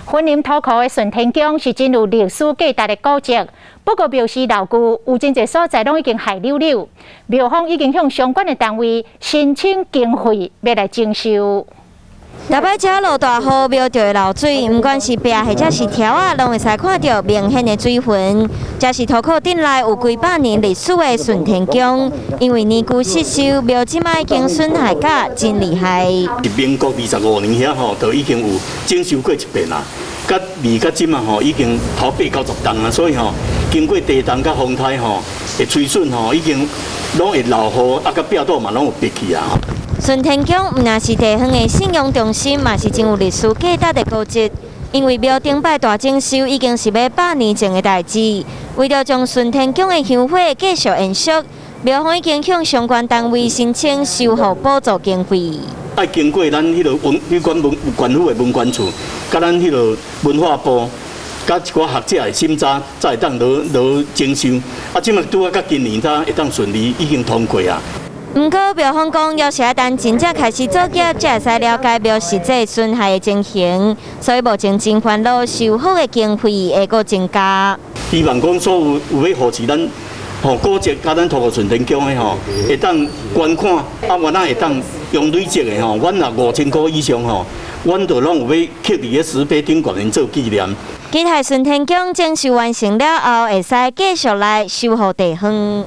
雲林土庫的順天宮是真有歷史價值的古蹟，不過廟宇老舊，有真濟所在攏已經害溜溜。廟方已經向相關的單位申請經費，欲來整修。逐擺只落大雨，廟就會漏水，毋管是壁或者是柱仔，攏會使看著明顯的水痕。這是土庫鎮內有幾百年歷史的順天宮，因為年久失修，廟這擺已經損害甲真厲害。佇民國25年遐吼，就已經有整修過一遍啦。佮二到這馬吼，已經頭八九十棟啊，所以吼，經過地動佮風颱吼，會吹損吼，已經攏會漏雨，啊，佮壁倒嘛攏有煏去啊。順天宮毋但是地方的信仰中心，嘛是真有歷史價值的古蹟。因為廟頂擺大整修已經是欲100年前的代誌，為著將順天宮的香火繼續延續，廟方已經向相關單位申請修復補助經費。愛經過咱彼个文，彼管文縣府的文管處，佮咱彼个文化部，佮一寡學者的審查，才會當落落整修。啊，這馬拄仔佮今年才會當順利已經通過啊。毋過廟方講，猶是愛等真正開始作業，才會使了解廟實際損害的情形，所以目前真煩惱修復的經費會閣增加。希望講所有有欲扶持咱吼古蹟，佮咱土庫順天宮的吼，會當捐款，啊，原來會當用累積的吼，阮若5000箍以上吼，阮就攏有欲刻佇个石碑頂懸做紀念。期待順天宮整修完成了後，會使繼續來守護地方。